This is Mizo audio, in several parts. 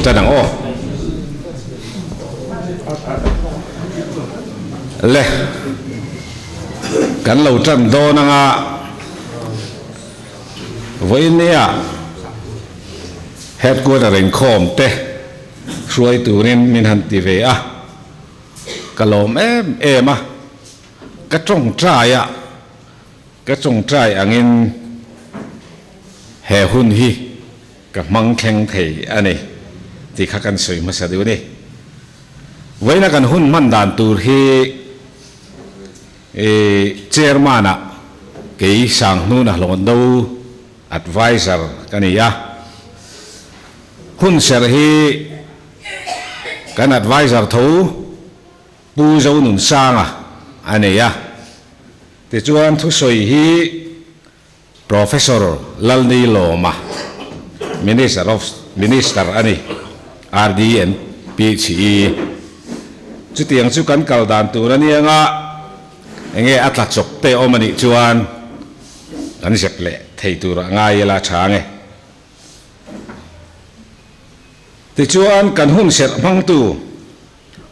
Tan ang aw. Le kan lo tan dawn anga vawinia headquarter inkhawm te hruai turin min han ti ve a, ka lawm em em a, ka tawngtai a. Ka tawngtai angin he hun hi ka hmang thleng thei a ni tih kha kan sawi hmasa duh a ni. Vawiina kan hun hman dan tur hi Chairman-ah kei Sanghnuna Hlawndo Adviser ka ni a, hun serh hi kan Adviser tho Pu Zonunsanga a nei a. Tichuan thusawi hi Professor Lalnilawma, Minister of Minister a ni, RDNPHE. Chutiang chu kan kal dan tur a ni anga enge a tla chawp te awm a nih chuan kan zep leh thei tur a ngai ila tha ange. Tichuan kan hun serh hmangtu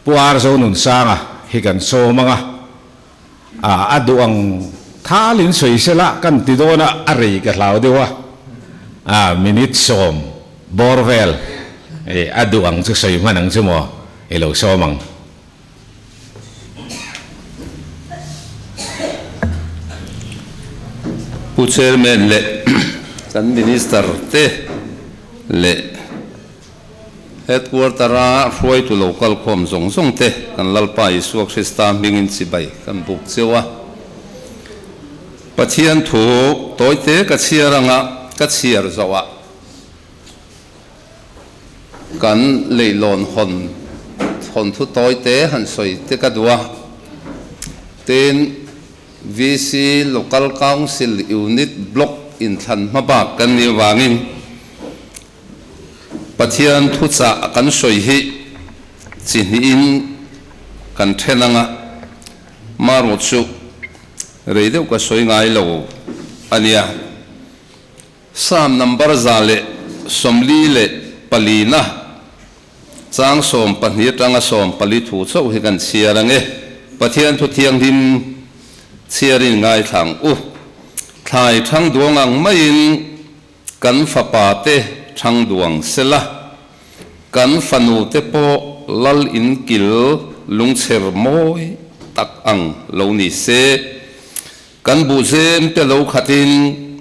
Pu Arzonunsanga hi kan sawm anga. A duh ang thalin sawi sela kan ti dawn a, a rei ka hlau deuh a, a minute sawm bawr vel a duh ang chu sawi hman ang chu maw i lo sawm ang. Pu Chairman leh kan Minister te leh. Headquarter-a hruaitu lo kalkhawm zawng zawng te kan Lalpa Isua Krista hmingin chibai kan buk cheu a. Pathian thu tawite ka chhiar anga ka chhiar zoh ah kan leihlawn hawn thawnthu tawite han sawi te ka duh a. Tin, VC Local Council Unit Block inthlan hmabak kan nih avangin, Pathian thuchah kan sawi hi chi hnihin kan then anga, marawh chu rei deuh ka sawi ngai lo a nia. Psalm number 144 na chang 12 atanga 14 thu chauh hi kan chhiar ang e. Pathian thu thianghlim chhiarin ngaithla ang u. Thlai thang duang ang maiin Kan fapa te thang duang sela, kan fanu te pawh lal in kil lungchher mawi tak ang lo ni se. Kan buhzem te lo khatin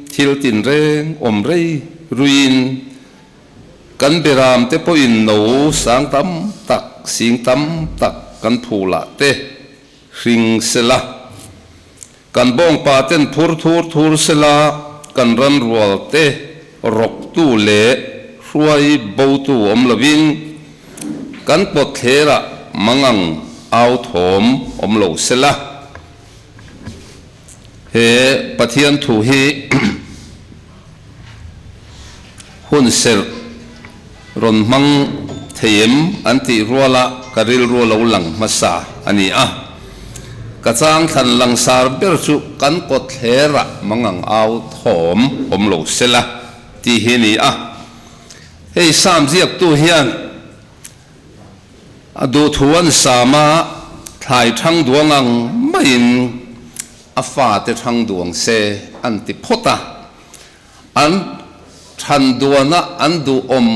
thil tinreng awm rei ruiin kan beram te pawhin no sang tam tak, sing tam tak kan phulah te hring sela. Kan bawngpa ten phur thur thur sela, kan ran rual te rawktu leh hruai botu awm lovin kan pawt thlerah mangang au thawm awm lo sela. He Pathian thu hi hun serh rawn hmang thei em an tih ruala ka rilru lo lang hmasa a ni a. Ka chang thlan langsar ber chu kan kawt thlerah mangang au thawm awm lo sela tih hi a ni a. Hei Sam ziaktu hian a duhthu an sam a, thlai thang duang ang maiin a fate thang duang se an ti phawt a. An than duana an duhawm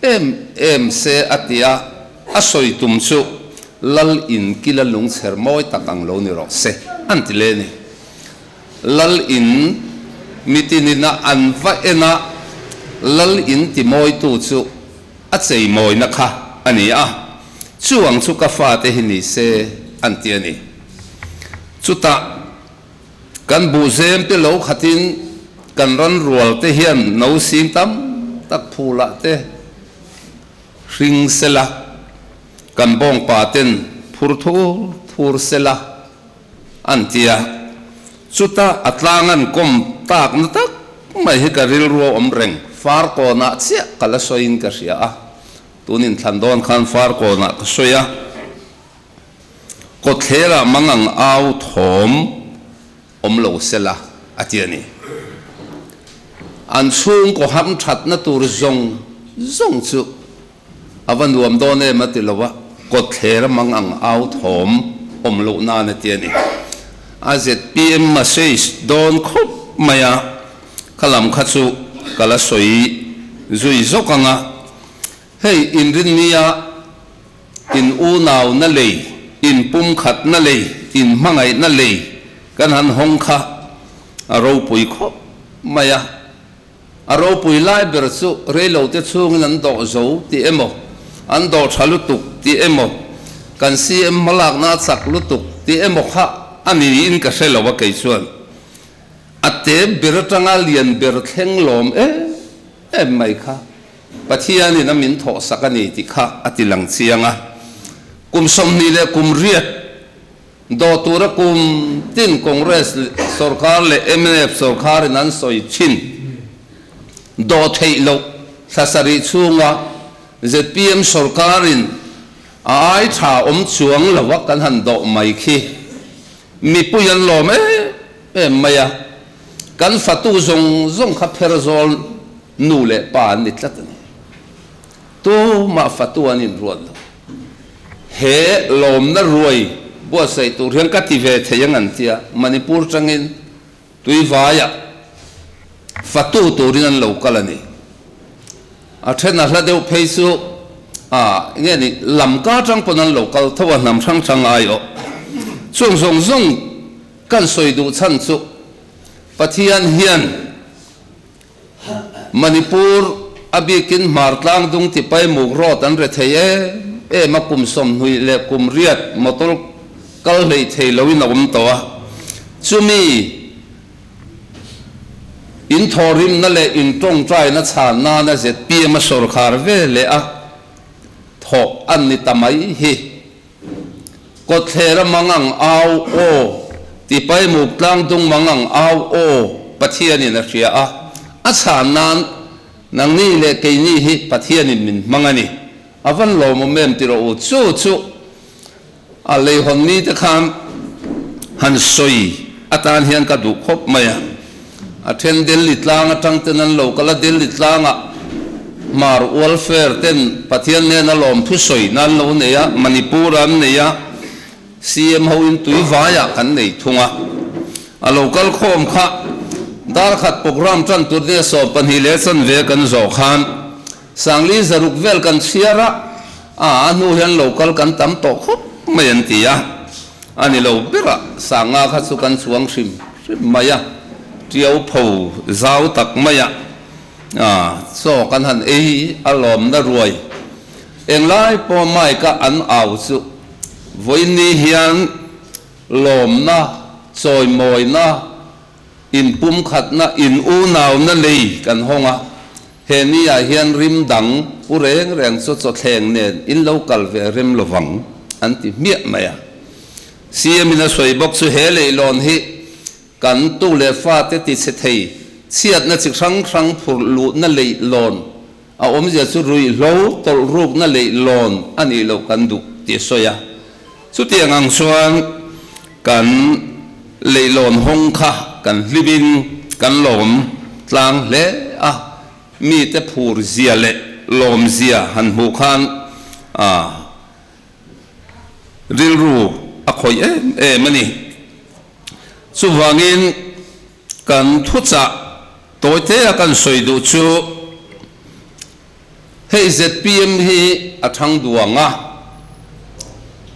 em em se a ti a, a sawi tum chu Lal in kila lungchher mawi tak ang lo ni rawh se an ti le ni. Lal in mitinina an va en a, Lal in ti mawitu chu a chei mawina kha a ni a, chu ang chu ka fate hi ni se an ti a ni. Chutah. Kan buhzem te lo khatin kan ran rual te hian no sing tam tak phulah te hring sela, kan bawngpa ten phur thur thur sela an ti a. Chuta a tlang an kawm tak na tak mai hi ka rilru a awm reng. Farkawnah chiah ka la sawiin ka hria a, tun inthlan dawn khan Farkawnah ka sawi a. Kawtthlerah mangang au thawm awm lo sela a ti a ni. An chhungkaw hamthatna tur zawng zawng chu. A va nuam dawn em a ti lo a, kawtthler a mang ang au thawm awm loh nan a ti a ni. A zpm message dawn khawp mai a, kha lam kha chu ka la sawi zui zawk ang a. Hei inrinnia in unau na lei, in pumkhat na lei, in hmangaih na lei kan han hawng kha a ropui khawp mai a. A ropui lai ber chu reilote chhungin an dawh zo tih emaw, an dawh tha lutuk tih emaw, kan CM hmalakna a chak lutuk tih emaw kha a niin ka hre lo a kei chuan. A te ber atanga lian ber thleng lawm em em mai kha Pathianin a min thawhsak a ni tih kha a ti lang chiang a. Kum 28 leh kum riat Dawh tura kum tin Congress sorkar leh mnf sorkarin an sawi thin. Dawh theih loh thla sarih chhunga zpm sorkarin a ai tha awm chuang lo a kan han dawh mai khi mipui an lawm em em mai a, kan fatu zawng zawng kha pherzawl nu leh pa an ni tlat a ni. Tumah fatu an inruat lo. He lawmna ruai buatsaih tur hian ka ti ve thei ang an tia, Manipur tangin Tuivaiah fatu turin an lo kal a ni. A then a hla deuh phei chu a nge ni Lamka tang pawn an lo kal tho a, hnam hrang hrang aiawh. Chung zawng zawng kan sawi duh chhan chu Pathian hian Manipur a bikin hmar tlang dung tipai muk rawt an re thei em em a, kum 28 leh kum riat motor kal hlei thei loin a awm tawh a, chumi in thawhrimna leh in tawngtaina chhan nana zpm a sawrkhar ve leh a thawh an ni ta mai hi. Kawtthler a mang ang au aw, tipai muk tlang dung mang ang au aw, Pathianin a hria a, a chhan nan nangni leh keini hi Pathianin min hmang a ni. A van lawmawm em ti rawh u, chu chu a leihawn mite khan han sawi atan hian ka duh khawp mai a. A then Delhi tlang atang ten an lo kal a, Delhi tlangah Hmar Welfare ten Pathian nena lawm thusawi na an lo nei a, Manipur ah an nei a, CM ho in tui vaiah kan nei thung a. A lo kal khawm kha dar khat program tan tur nia 12 leh chanve kan zawh khan Sangli 600 vel kan chhiar a, a a hnu hian lo kal kan tam tawh khawp mai an ti a. A ni lo berah Sanga kha chu kan chuang hrim hrim mai a, tiau pho zau tak maiah chaw kan han ei a lawmna ruai. Englai pawh mic-a an au chu vawiin hian lawmna, chawimawina, inpumkhatna, in unauna lei kan hawng a, he ni-ah hian rim dang pu reng reng chu chawthleng nen in lo kal ve rem lovang an ti hmiah mai a. CM-in a sawi bawk chu he leihlawn hi kan tu leh fate ti chhe thei chhiatna chi hrang hrang phurh luhna leihlawn a awmzia chu ruihhlo tawlh rukna leihlawn a nih loh kan duh tih a sawi a. Chutiang ang chuan kan leihlawn hawng kha kan hlimin kan lawm tlang hle a, mite phur zia leh lawm zia han hmuh khan a rilru a khawih em em a ni. Chuvangin kan thuchah tawite a kan sawi duh chu hei zpm hi a thang duang a,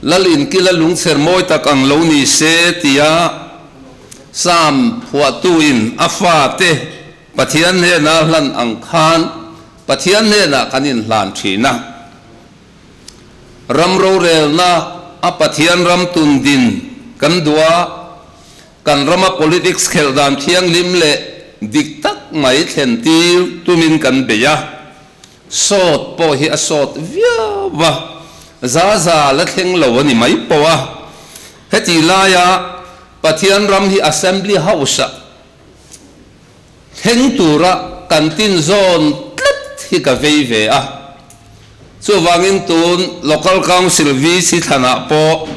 Lal inkila lungchher mawi tak ang lo ni se tia Sam phuahtuin a fate Pathian hnena hlan ang khan Pathian hnenah kan inhlan thin a. Ram rorelna a Pathian ram tun din kan duh a, kan rama politics khelh dan thianghlim leh dik tak mai thlen tir tumin kan bei a, sawt pawh hi a sawt viau a, za za la thleng lo a ni mai pawh a. Heti laia Pathian ram hi Assembly House-ah Thleng tura kan tin zawn tlat hi ka vei ve a. Chuvangin tun Local Council VC thlanah pawh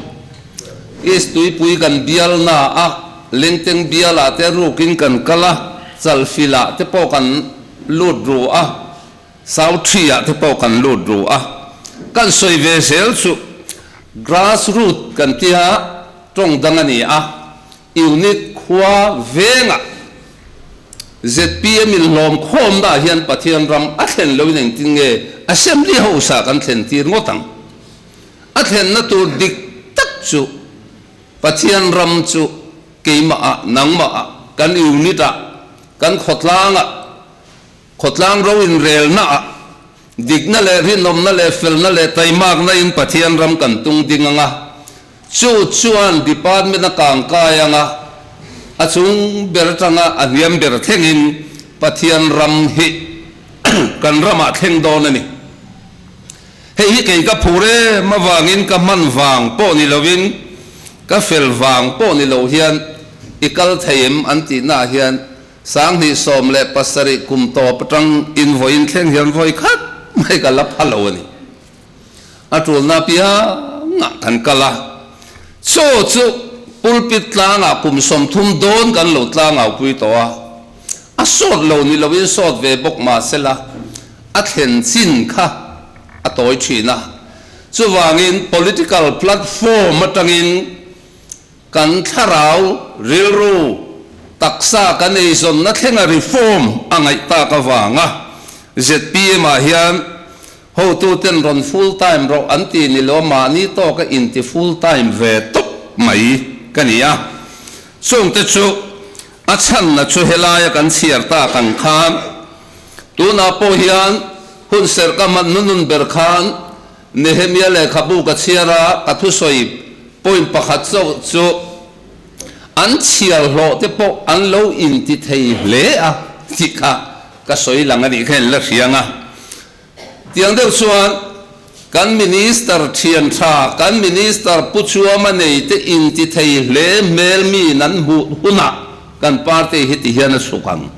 East Tuipui kan bial na a, Lengteng bialah te rukin kan kal a, Chalfilah te pawh kan lut ru a, South Tree-ah te pawh kan lut ru a. Kan sawi ve zel chu grass root kan tia tawng dang a ni a, unit khua vengah zpm in hlawm khawmna ah hian Pathian ram a thlen loin engtin nge Assembly House ah kan thlen tir ngawt ang? A thlenna tur dik tak chu Pathian ram chu keimah ah, nangmah ah, kan unit ah, kan khawtlang ah, Khawtlang ro inrelna ah dikna leh rinawmna leh felna leh taimakna in Pathian ram kan tung ding anga, chu chuan department a kangkai anga, a chung ber atanga a hniam ber thlengin Pathian ram hi kan ramah thleng dawn a ni. Hei hi kei ka phur em avangin ka hman vang pawh ni lovin ka fel vang pawh ni lo hian i kal thei em an tihnaah hian 2017 kum tawp atang in vawiin thleng hian vawi khat mai ka la pha lo a ni. A tulna piangah kan kal a, chaw chu pulpit tlangah kum 30 dawn kan lo tlangaupui tawh a, a sawt lo ni loin sawt ve bawk mahsela a thlen chin kha a tawi thin a. Chuvangin political platform atangin Kan thlarau, rilru, taksa kan eizawnna thlenga reform a ngaih tak avanga zpm ah hian hotuten rawn full time rawh an ti ni lo mahni tawka inti full time ve tawp mai ka ni a. Chungte chu a chhanna chu helaia kan chhiar tak ang khan tunah pawh hian hun serh ka hman hnunun ber khan Nehemia lehkhabu ka chhiar a, ka thusawi point pakhat chauh chu an chhiar hlawh te pawh an lo inti thei hle a tih kha ka sawi lang a nih kha in la hriang a. Tiang deuh chuan kan Minister thian tha, kan Minister Pu Chuama nei te inti thei hle hmel mi nan hmuh hunah kan party hi ti hian a chhuk ang.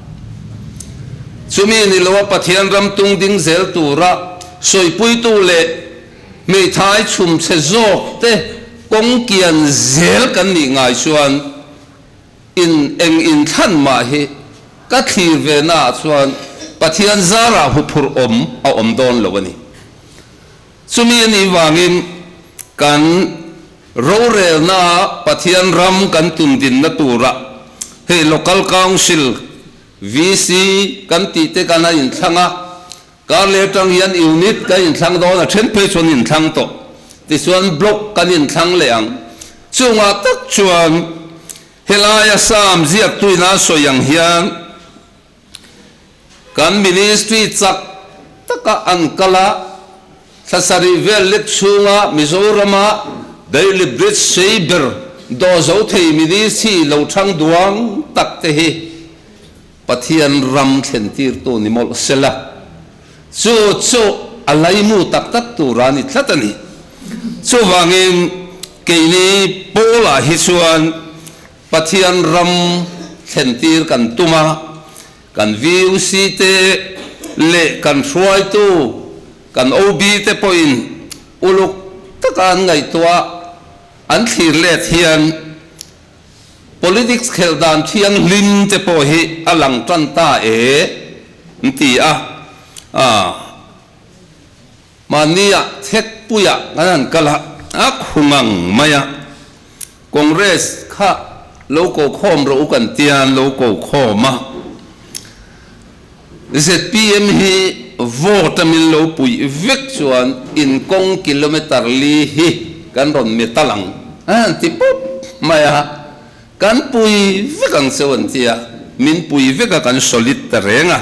Chumi ni loa Pathian ram tung ding zel tura sawipuitu leh hmeithai chhum chhe zawk te kawng kian zel kan nih ngai chuan in eng inthlan mah hi ka thlir ve naah chuan Pathian zarah huphurh awm a awm dawn lo a ni. Chumi a nih vangin kan rorelna Pathian ram kan tundinna tura hei Local Council, VC, kan tih te kan a inthlang a, kar leh atang hian Unit kan inthlang dawn a, then phei chuan inthlang tawh. Tichuan Block kan inthlang leh ang. Chungah tak chuan helaia Sam ziaktuina sawi ang hian, Kan ministry chak taka an kal a, thla sarih vel lek chhunga Mizorama Bailey Bridge sei ber dawh zo thei ministry lo thang duang tak te hi Pathian ram thlen tirtu ni mawlh sela, chu chu a laimu tak tak tura ni tlat a ni. Chuvangin keini Paul-ah hi chuan Pathian ram thlentir kan tum a, kan VUC te leh kan hruaitu, kan OB te pawhin uluk taka an ngaihtuah an thlir let hian politics khelh dan thianghlim te pawh hi a lang tan ta e an ti a. Mahnia thekpuiah kan han kal a, a khu ngang mai a. Congress kha lo ko khawm rawh u kan tia an lo ko khawm a. Zpm hi vote a min lo puih vek chuan in kawng kilometer li hi kan rawn metal ang a han ti pawp mai a. Kan pui vek ang cheu an ti a, min pui vek a kan solid ta reng a.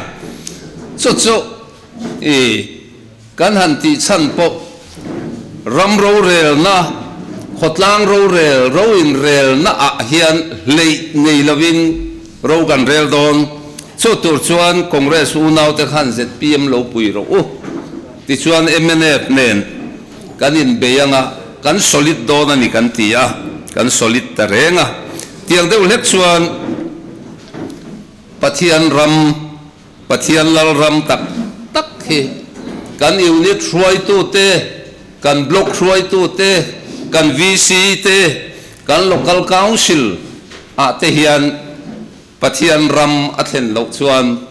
Chu chu. I kan han tih chhan pawh ram rorelna, khawtlang rorel, ro inrelna ah hian hleih nei lovin ro kan rel dawn. Chu tur chuan Congress unaute khan zpm lo pui rawh u. Tichuan mnf nen kan inbei anga kan solid dawn a ni kan ti a, kan solid ta reng a. Tiang deuh hlek chuan Pathian ram Pathian Lalram tak tak hi kan unit hruaitute, kan block hruaitute, kan VC te, kan local council ah te hian Pathian ram a thlen loh chuan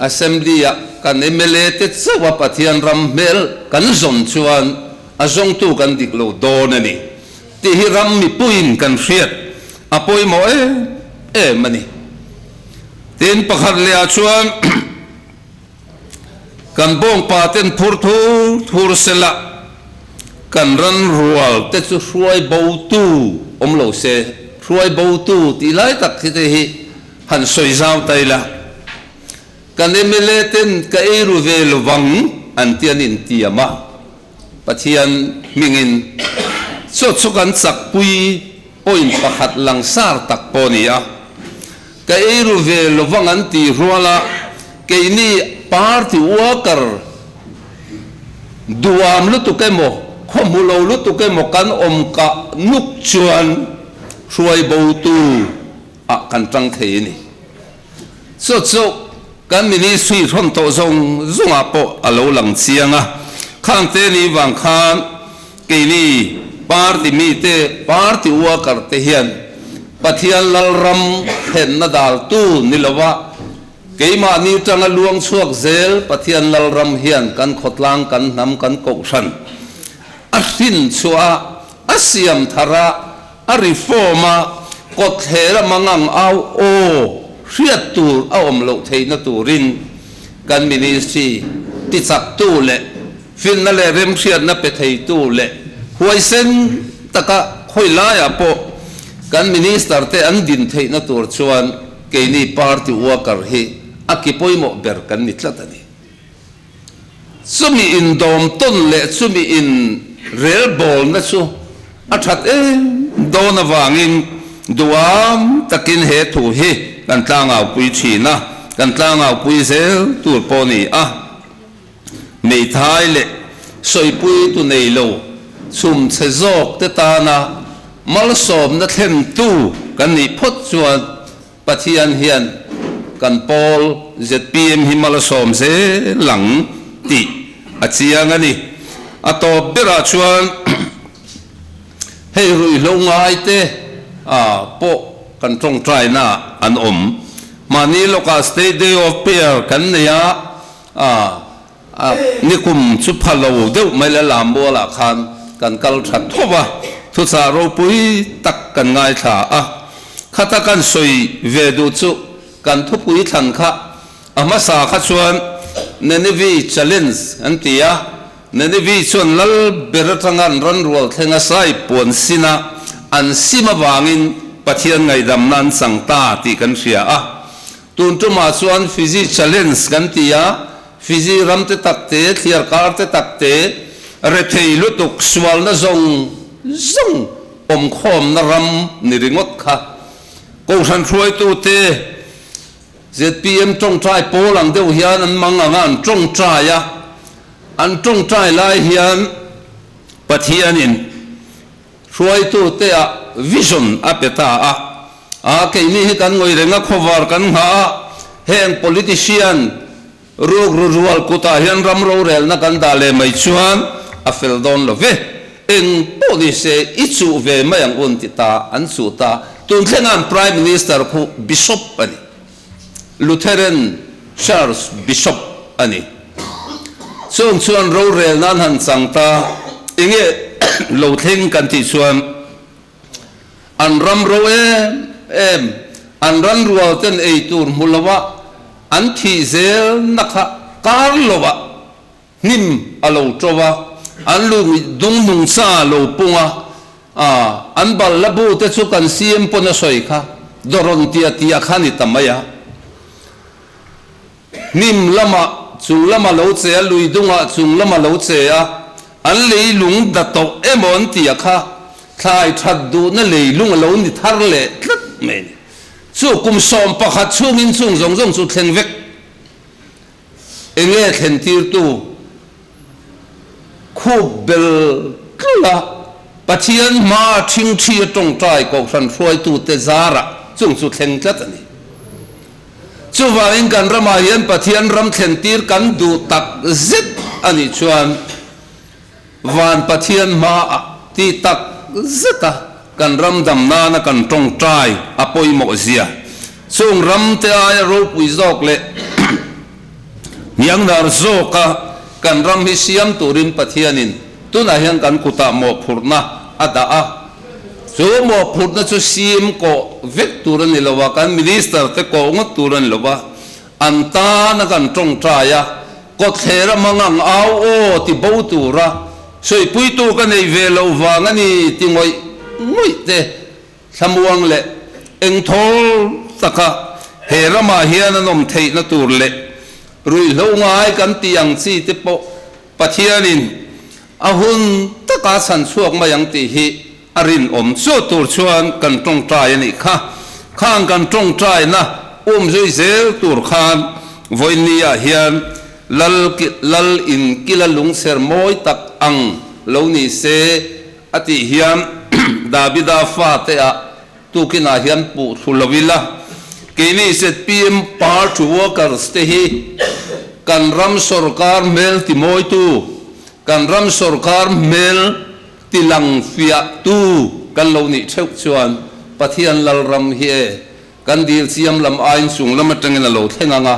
Assembly ah kan mla te chauh a Pathian ram hmel kan zawn chuan. A zawngtu kan dik lo dawn a ni tih hi ram mipuiin kan hriat a pawimawh em em a ni. Tin, pakhat lehah chuan kan bawngpa ten phur thur thur sela kan ran rual te chu hruai bo tu awm lo se, hruai bo tu tih lai tak hi te hi han sawi zau ta ila. Kan mla ten ka ei ru ve lovang an ti an intiam a, Pathian hmingin chaw chu kan chakpui point pakhat langsar tak pawh a ni a. Ka ei ru ve lovang an tih ruala keini party worker duam lutuk emaw, khawhmu lo lutuk emaw kan awm kah nuk chuan hruai botu ah kan tang thei a ni. Chu chu kan ministry hrawn tawh zawng zawngah pawh a lo lang chiang a, khangte ni vang khan keini party mite, party worker te hian Pathian Lalram thlenna daltu ni lova keimahni tanga luang chhuak zel Pathian Lalram hian kan khawtlang, kan hnam, kan kohhran a hrin chhuah a, a siam thar a, A reform a, kawtthler a mangang au aw hriat tur a awm loh theihna turin kan ministry tichaktu leh finna leh remhriatna pe theitu leh huaisen taka khawi laiah pawh kan minister te an din theihna tur chuan keini party worker hi a ki pawimawh ber kan ni tlat a ni. Chumi indawm tawn leh chumi in relbawlna chu a that em dawn avangin duham takin he thu hi kan tlangaupui thin a, kan tlangaupui zel tur pawh a ni a. Meithai leh sawipui tu nei lo chhum chhe zawk te tana malsawmna thlentu kan nih phawt chuan Pathian hian kan pawl zpm hi malsawm zel ang tih a chiang a ni. A tawp berah chuan hei ruihhlo ngaite pawh kan tawngtaina an awm. Mahni lawkah State Day of Prayer kan nei a, nikum chu pha lo deuh mai la Lambualah khan kan kal tha tho va, thuchah ropui tak kan ngaithla a. Khata kan sawi ve duh chu kan thupui thlan kha a hmasa kha chuan Nineveh Challenge an ti a, Nineveh chuan lal ber atanga an ran rual thleng a sai puan sin a, an sim avangin Pathian ngaihdamna an chang ta tih kan hria a. Tun tumah chuan Fiji Challenge kan ti a, Fiji ram te tak te, thliar kar te tak te, rethei lutuk sualna zawng zawng awmkhawmna ram ni ringawt kha. Kohhran hruaitute zpm tawngtai pawl ang deuh hian an mang anga an tawngtai a, an tawngtai lai hian Pathianin Hruaitute ah vision a pe ta a, a keini hi kan ngawi reng a, khawvar kan nghah a, heng politician rukru rual kutah hian ram rorelna kan dah leh mai chuan a fel dawn lo ve, eng pawh ni se i chuh ve mai ang un ti ta, an chuh ta, tun thlenga an Prime Minister khu Bishop a ni, Lutheran Church Bishop a ni. Chung chuan rorelna an han chang ta, enge lo thleng kan tih chuan an ram ro em em, an ran rual ten ei tur hmu loa an thih zelna kha kar loah Hnim a lo to a, an lu dung nungcha a lo pung a, an bal la bu te chu kan CM pawn a sawi kha, dawrawn tia tia kha ni ta mai a. Hnim lamah chung lam a lo che a, lui dungah chung lam a lo che a, an leilung da tawh emaw an tia kha, thlai that duhna leilung a lo ni thar leh tlat mai a ni. Chu kum 11 chhungin chung zawng zawng chu thleng vek. Enge thlentirtu khup bel tlul a, Pathian hmaa ṭhingṭhi a ṭawngṭai kohhran hruaitute zarah chung chu thleng tlat a ni. Chuvangin kan ramah hian Pathian ram thlentir kan duh tak zet a nih chuan van Pathian hmaah ti tak zeta kan ram dam nana kan ṭawngṭai a pawimawh zia. Chung ramte aia ropui zawk leh hniangnar zawka kan ram hi siam turin Pathianin. Tunah hian kan kutah mawhphurhna a dah a, chu mawhphurhna chu CM kawh vek tur a ni lo a, kan Minister te kawh ngawt tur a ni lo a, an tana kan tawngtai a, kawtthler a hmang ang au aw ti bo tura sawipuitu ka nei ve loh vang a ni ti ngawih ngawih te thlamuang leh engthawl taka he ramah hian an awm theihna tur leh ruihhlo ngai kan tih ang chi te pawh Pathianin a hun taka chhan chhuak mai ang tih hi a rinawm. Chu tur chuan kan tawngtai a nih kha. Khang kan tawngtaina um zui zel tur khan vawiinniah hian Lal Lal in kila lungchher mawi tak ang lo ni se a tih hian Davida fate ah tukinah hian puh thlu lo ila, keini zpm party workers te hi kan ram sorkar hmel ti mawitu, kan ram sorkar hmel ti lang fiahtu kan lo nih theuh chuan Pathian Lalram hi e kan dil chiam lam aiin chung lam atangin a lo thleng ang a,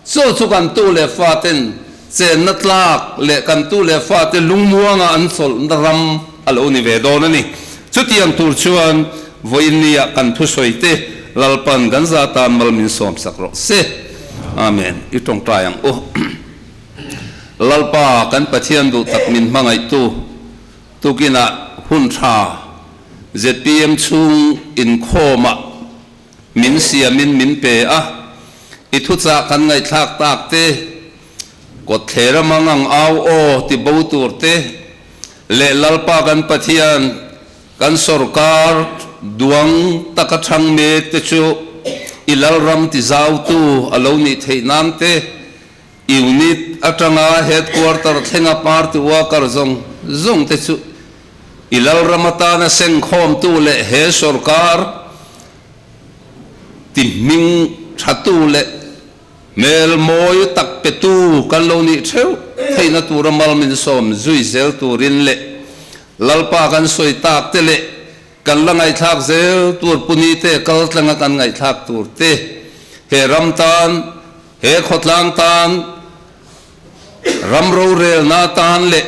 chu chu kan tu leh faten chenna tlak leh kan tu leh fate lungmuanga an chawlhna ram a lo ni ve dawn a ni. Chutiang tur chuan vawiinnia kan thusawi te Lalpan kan za tan mal min sawmsak rawh se. Amen. I tawngtai ang u. Lalpa kan Pathian duh tak min hmangaihtu tukinah hun tha zpm chhung inkhawmah min siamin min pe a, i thuchah kan ngaihthlak tak te, kawtthler a mang ang au aw ti bo tur te leh Lalpa kan Pathian kan sawrkar duang taka chhang mek te chu i Lalram ti zautu a lo nih theih nan te, Unit atanga Headquarter thlenga party worker zawng zawng te chu i Lalram atana sengkhawmtu leh he sawrkar ti hming thatu leh hmel mawi tak petu kan lo nih theuh theihna tura mal min sawm zui zel turin leh Lalpa kan sawi tak te leh kan la ngaihthlak zel tur puni te kal tlenga kan ngaihthlak tur te he ram tan He khawtlang tan, ram rorelna tan leh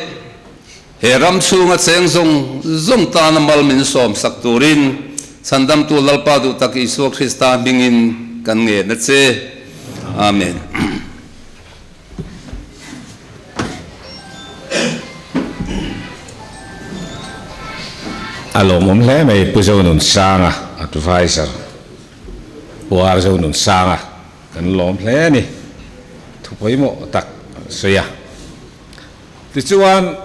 he ram chhunga cheng zawng zawng tana mal min sawmsak turin Chhandamtu Lalpa duhtak Isua Krista hmingin kan ngen a che. Amen. A lawmawm hle mai Pu Zonunsanga, Adviser, Pu R Zonunsanga. Kan lawm hle a ni, thu pawimawh tak an sawi a. Tichuan,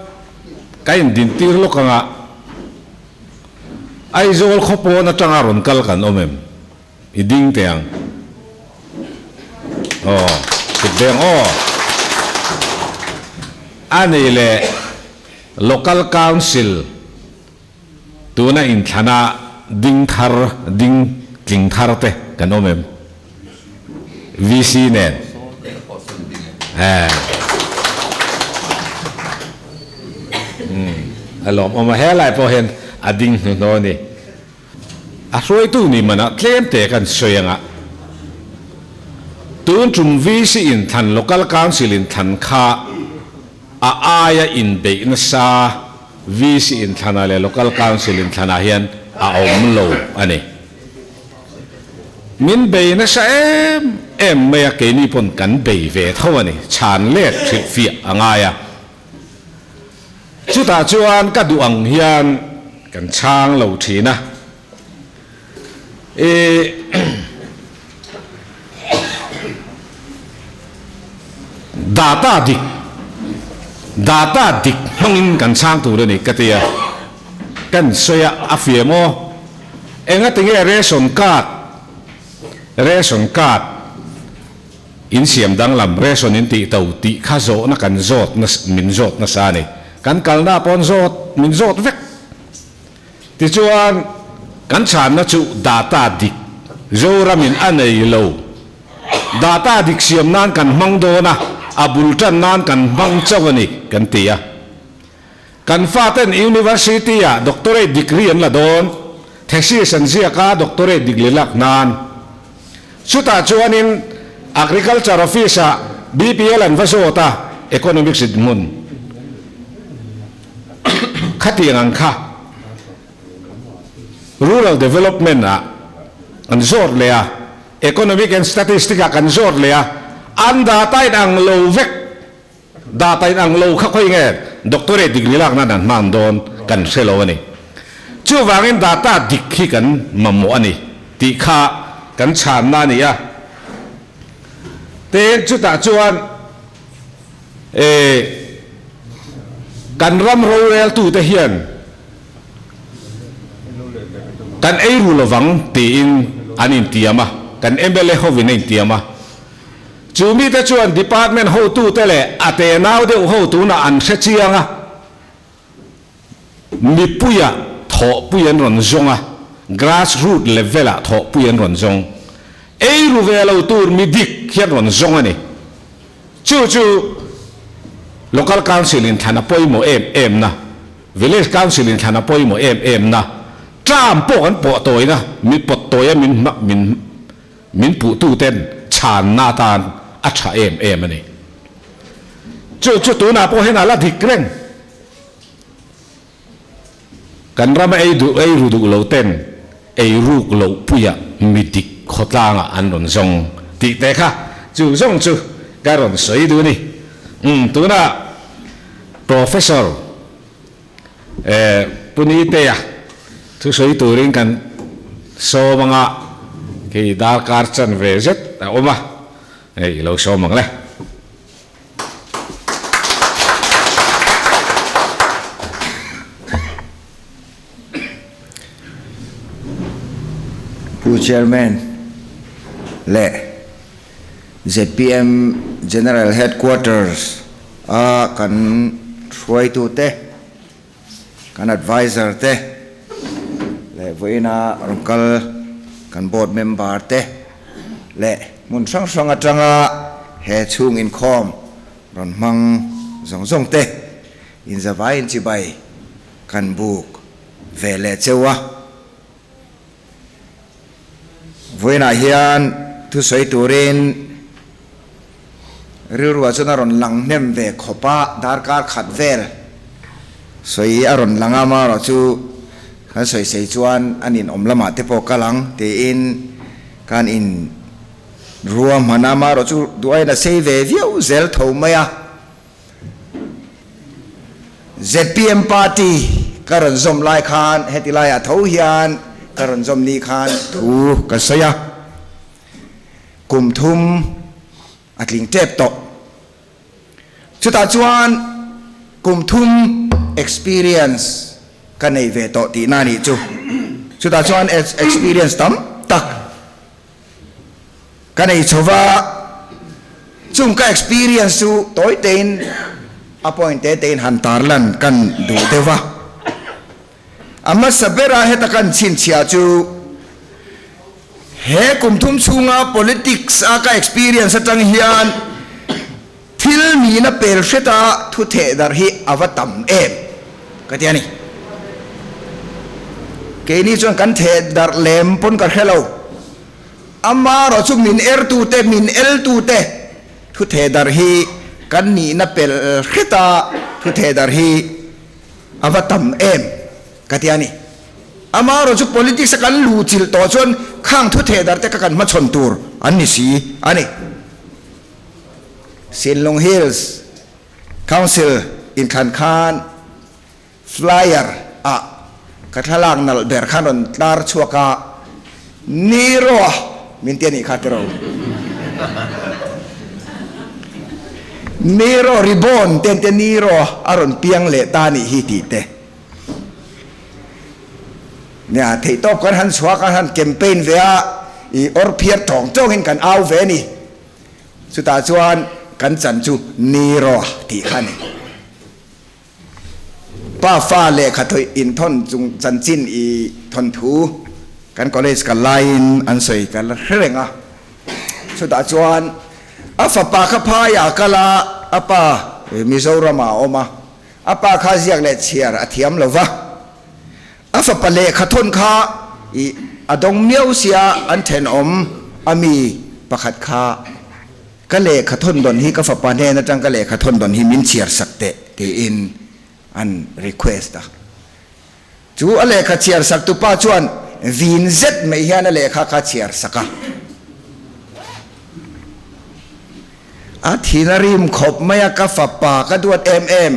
ka indintir lawk anga Aizawl khaw pawn atanga rawn kal kan awm em? I ding teh ang. Aw, kut veng aw. A nei leh Local Council Tuna inthlana ding thar, ding tling thar te kan awm em? VC nen. Eh. Umm, a lawmawm a, helai pawh hian a ding hnuhnawh a ni. A hruaitu ni manah tlem te kan sawi anga, tun tum VC inthlan, Local Council inthlan kha a aia inbeih nasa VC inthlanah leh Local Council inthlanah hian a awm lo a ni. Min bei nasa em em mai a, keini pawn kan bei ve tho a ni, chhan let hrilhfiah a ngai a. Chutah chuan ka duh ang hian kan chhang lo thin a. Ih data dik data dik hmangin kan chhang tur a ni ka ti a, kan sawi a, a fiam aw. Engatinge ration card ration card In siam danglam ration in tih to tih kha zawhna kan zawt min zawt nasa a ni. Kan kalna pawn zawt min zawt vek. Tichuan kan chhanna chu data dik Zoramin a nei lo. Data dik siam nan kan hmang dawn a, a bul tan nan kan hmang chauh a ni kan ti a. Kan faten University ah doctorate degree an la dawn, thesis an ziak a doctorate degree lak nan. Chutah chuanin Agriculture Office ah BPL an va zawt a, Economics in hmun. Khatiang ang kha Rural Development ah an zawt leh a, Economic and Statistic ah kan zawt leh a, an data in ang lo vek, data in ang lo kha khawi nge Doctorate degree lak nan an hman dawn kan hre lo a ni. Chuvangin data dik hi kan mamawh a ni tih kha kan chhanna a ni a. Tin, chutah chuan kan ram roreltute hian kan ei ru lovang tiin an intiam a, kan mla hovin a intiam a. Chu mite chuan department hotute leh a tenau deuh ho tunah an hre chiang a, mipuia thawhpui an rawn zawng a, grass root level ah thawhpui an rawn zawng. Ei ru ve lo tur mi dik hian rawn zawng a ni. Chu chu Local Council in thlan a pawimawh em em na, Village Council in thlan a pawimawh em em na, tram pawh kan pawh tawina, min pawt tawia min min min puhtu ten chhanna atan a tha em em a ni. Chu chu tunah pawh hian a la dik reng. Kan rama ei duh ei ru duh lo ten ei ruk loh puia mi dik khawtlangah an rawn zawng tih te kha chu zawng chu ka rawn sawi duh a ni. Umm tunah Professor eh Pu Nitea thusawi turin kan sawm anga khi darkar chanve zet a awm a, hei i lo sawm ang le. Pu Chairman leh zpm General Headquarters a kan hruaitute, kan advisor te leh vawiina rawn kal kan board member te leh hmun hrang hrang atanga he chhung inkhawm rawn hmang zawng zawng te inzavai inchibai kan buk ve leh cheu a. Vawiinah hian thusawi turin rilruah chuan a rawn lang hnem ve khawp a, darkar khat vel sawi a rawn lang a, amaherawhchu kan sawi sei chuan an inawm lamah te pawh kal ang tiin kan in ruahman a, amaherawhchu duhaiin a sei ve viau zel tho mai a. Zpm party ka rawn zawm lai khan heti laiah tho hian ka rawn zawm ni khan thu ka sawi a, kum thum a tling tep tawh. Chutah chuan kum thum experience ka nei ve tawh tihna a nih chu. Chutah chuan experience tam tak ka nei chho va, chung ka experience chu tawi tein a point te tein han tarlan kan duh deuh va. A hmasa bera heta kan chhinchhiah chu he kum thum chhunga politics a ka experience atang hian thil nihna pel hreta thu theh darh hi a va tam em ka ti a ni. Keini chuan kan theh darh lem pawn ka hre lo. Amaherawh chu min ertute, min eltute thu theh darh hi kan nihna pel hreta thu theh darh hi a va tam em ka ti a ni. Amaherawh chu politics a kan luh chilh tawh chuan khang thu theh darh te kha kan hmachhawn tur an ni si a ni. Sinlung Hills Council inthlan khan flyer ah ka thlalak nalh ber khan rawn tlar chhuak a, Ni rawh a min ti a nih kha tiraw. Ni rawh ribbon te an tia ni rawh a rawn piang leh ta a nih hi tih te. Nia theihtawp kan han chhuak a, han campaign ve a, i awr phiar tawng tawngin kan au ve a ni. Chutah chuan kan chan chu ni rawh tih kha a ni. Pa fa lehkha thawih inthawn chung chanchin i thawnthu kan college kal laiin an sawi ka la hre reng a. Chutah chuan a fapa kha phaiah a kal a, a pa Mizoramah a awm a, a pa kha ziak leh chhiar a thiam lo va. A fapa lehkha thawn kha i a dawng miau sia an thenawm a mi pakhat kha Ka lehkha thawn dawn hi ka fapa hnen atang ka lehkha thawn dawn hi min chhiar sak teh tiin an request a. Chu a lehkha chhiar sak tupa chuan vin zet mai hian a lehkha kha chhiar sak a. A thin a rim khawp mai a, ka fapa ka duat em em,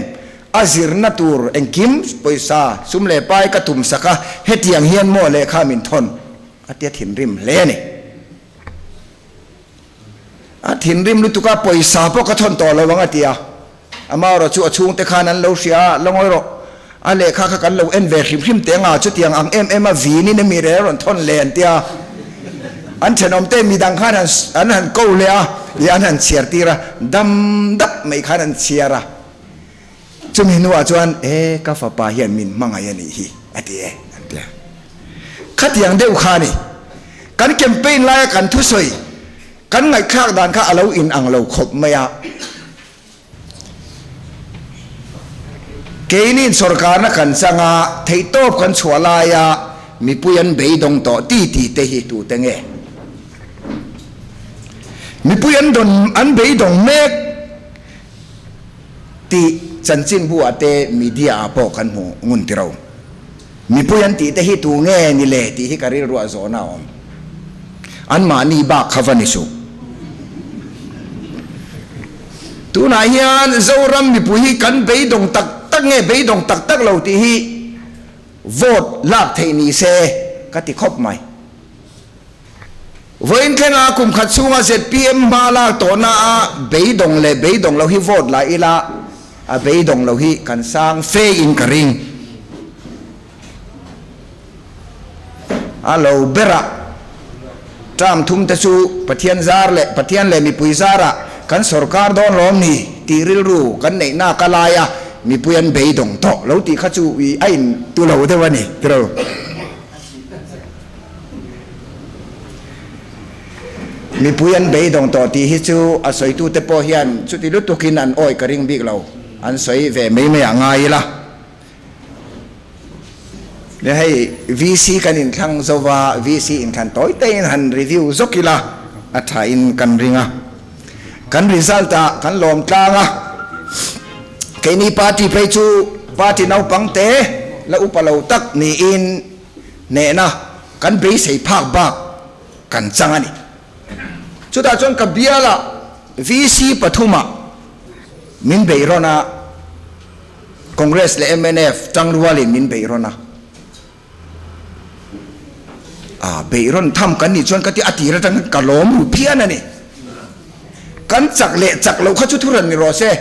a zirna tur engkim pawisa sum leh pai ka tum sak a, hetiang hian maw lehkha min thawn a tia thinrim hle a ni. A thinrim lutuk a, pawisa pawh ka thawn tawh lo ang a ti a. Amaherawh chu a chhungte khan an lo hria a, la ngawi rawh, a lehkha kha kan lo en ve hrim hrim teh anga, chutiang ang em em a vinin emi rel rawn thawn le an ti a. An thenawmte midang khan an han ko leh a, ih an han chhiar tir a, dam dap mai khan an chhiar a. Chumi hnuah chuan, E, ka fapa hian min hmangaih a nih hi, a ti e, an ti a. Khatiang deuh kha a ni. Kan campaign laia kan thusawi, kan ngaihthlak dan kha a lo inang lo khawp mai a. Keini'n sorkarna kan chang a, theihtawp kan chhuah laia mipui an beidawng tawh ti ti te hi tute nge? Mipui an dawn an beidawng mek tih chanchinbu ah te media ah pawh kan hmu ngun tiro. Mipui an tih te hi tu nge ni le tih hi ka rilruah zawhna a awm. Anmahni bak kha va ni suh. Tunah hian Zoram mipui hi kan beidawng tak tak nge beidawng tak tak lo tih hi vote lak theih ni se ka ti khawp mai. Vawiin thlenga kum khat chhunga zpm hma lak tawhna a beidawng leh beidawng lo hi vote la ila a beidawng lo hi kan sang fe in ka ring. A lo berah term thum te chu Pathian zar leh Pathian leh mipui zarah kan sorkar dawn lawm ni tih rilru kan neih nak a lai a, mipui an beidawng tawh lo tih kha chu a in tu lo deuh a ni tiraw. Mipui an beidawng tawh tih hi chu a sawitute pawh hian chuti lutukin an awi ka ring bik lo, an sawi ve mai mai ah ngai ila. Nia hei VC kan inthlang zo va, VC inthlan tawi taiin han review zawk ila a thain kan ring a. Kan result ah kan lawm tlang a, keini party phei chu party naupang te la upa lo tak niin hnehna kan beisei phak bak kan chang a ni. Chutah chuan ka bialah VC pathumah min beih rawn a, Congress leh mnf tangrualin min beih rawn a. A beih rawn tham kan nih chuan ka ti a tir atang ka lawm ru phian a ni. Kan chak leh chak loh kha chu thuran ni rawh se,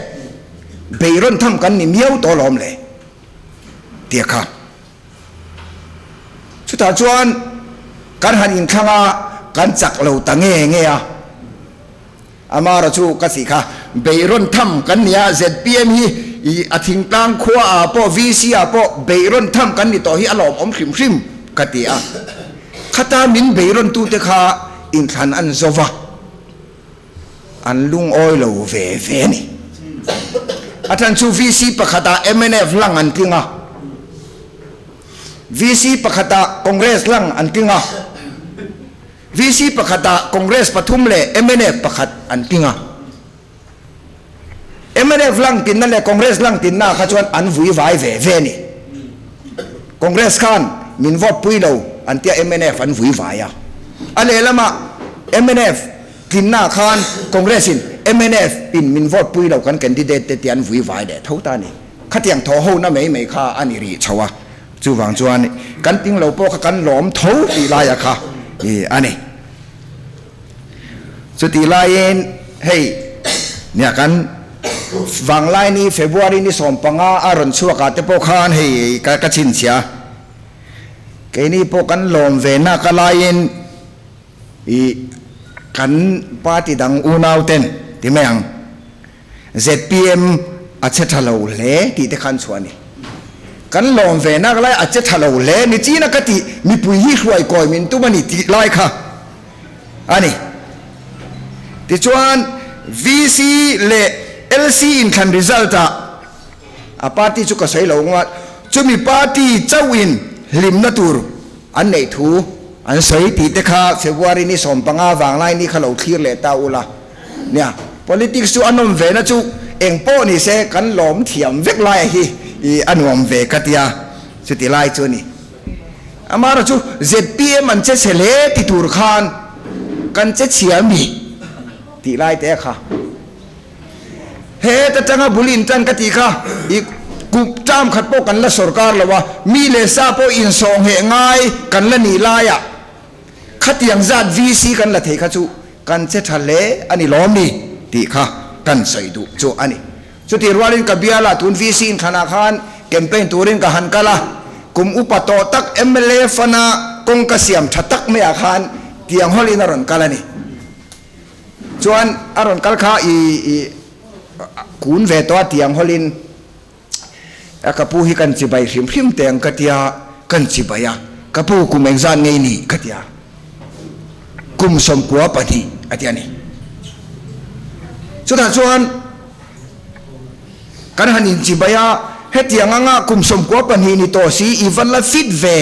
beih rawn tham kan ni miau tawh lawm le tia kha. Chutah chuan kan han inthlang a, kan chak lo ta nge nge a. Amara chu ka tih kha beihrawn tham kan ni a, zpm hi i a thingtlang khua ah pawh VC ah pawh beihrawn tham kan ni tawh hi a lawmawm hrim hrim ka ti a. Khata min beihrawn tute kha inthlan an zo va, an lungawi lo ve ve a ni. A then chu VC pakhat ah mnf lang an tling a, VC pakhat ah Congress lang an tling a, VC pakhatah Congress pathum leh mnf pakhat an tling a. Mnf lang tinna leh Congress lang tinna kha chuan an vui vai ve ve a ni. Congress khan min vote pui lo an tia mnf an vui vai a. A lehlamah mnf tlinna khan Congress in mnf in min vote pui lo kan candidate te tia an vui vai leh tho ta a ni. Khatiang thaw hona mai mai kha a ni rih chho a. Chuvang chuan kan ting lo pawh kha kan lawm tho tih laia kha a ni. Chutih laiin hei nia kan vanglai ni February ni 15 a rawn chhuak ah te pawh khan hei ka ka chhinchhia. Keini pawh kan lawm ve nak a laiin i kan party dang unau ten ti mai ang. Zpm a che tha lo hle tih te khan chhuah a ni. Kan lawm ve nak lai a che tha lo hle ni china ka tih mipui hi hruai kawi min tum a ni tih lai kha a ni. Tichuan VC leh LC inthlan result ah a party chu ka sawi lo anga chumi party chauhin hlimna tur an neih thu an sawi tih te kha February ni 15 vanglai ni kha lo thlir leh ta ula. Nia, politics chu a nawm ve na chu eng pawh ni se kan lawm thiam vek lai a hi i a nuam ve ka tia, chuti lai chu a ni. Amaherawh chu zpm an che chhe hle ti tur khan kan che chhia mi tih lai te kha. He ta tanga bul in tan ka tih kha i kum term khat pawh kan la sorkar lo a, mi leh sa pawh insawhngheh ngai kan la nih laiah khatiang zat VC kan la thei kha chu kan che tha hle a ni lawm ni tih kha kan sawi duh chu a ni. Chutih rualin ka biala tun VC inthlanah khan campaign turin ka han kal a, kum upa tawh tak mla fana kawngka siam tha tak maiah khan tiang hawlin a rawn kal a ni. Chuan a rawn kal kha i i kun ve tawh a tiang hawlin a ka pu hi kan chibai hrim hrim teh ang ka tia, kan chibai a, ka pu kum engzat ngei ni ka tia, kum 92 a ti a ni. Chutah chuan kan han inchibai a, hetiang anga kum 92 ni tawh si i va la fit ve